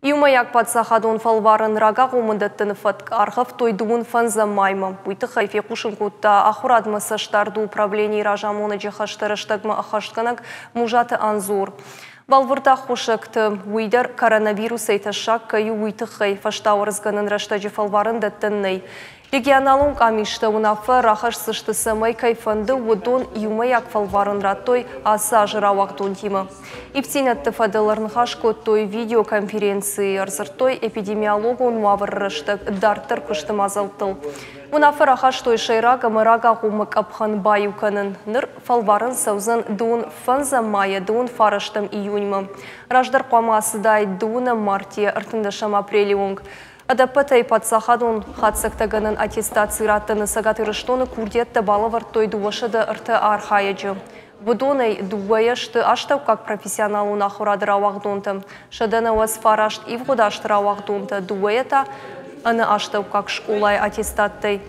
Иумӕйаг паддзахадон фӕлварӕн рагагъоммӕ дӕттыны фӕтк аргъӕвтой 25 маймӕ. Уый тыххӕй фехъусын кодта ахуырадмӕ цӕстдарды управленийы разамонӕджы хӕстӕ рӕстӕгмӕ ӕххӕстгӕнӕг Музаты Анзор. Бӕлвырд аххосӕгты, уый дӕр коронавирусӕй тӕссаг кӕй у, уый тыххӕй фӕстауӕрцгӕнӕн рӕстӕджы фӕлварӕн дӕттӕн нӕй. Регионалон къамистӕ уынаффӕ рахӕсдзысты, цӕмӕй кӕй фӕнды, уыдон иумӕйаг фӕлварӕн радтой ацы азы рауагъдонтимӕ. Ивддзинӕдты фӕдыл ӕрныхас кодтой видеоконференцийы, ӕрдзырдтой эпидемиологон уавӕры рӕстӕг дарддӕр куысты мадзӕлттыл. Уынаффӕ рахастой сӕйраг ӕмӕ рагагъоммӕ къӕпхӕн баиу кӕнын. Ныр фӕлварӕн цӕудзӕн 25 майӕ 29 июньмӕ. Раздӕр хъуамӕ ацыдаид 2 мартийӕ 13 апрелы онг. Ӕдӕппӕтӕй паддзахадон хатдзӕгтӕгӕнӕн аттестаци раттыны Цӕгат Ирыстоны курдиӕттӕ балӕвӕрдтой 203 архайӕджы. Уыдонӕй дыууӕйӕ сты астӕуккаг профессионалон ахуырады рауагъдонтӕ, 199 ивгъуыд азты рауагъдонтӕ, дыууӕйӕ та ӕнӕ астӕуккаг скъолайы аттестаттӕй.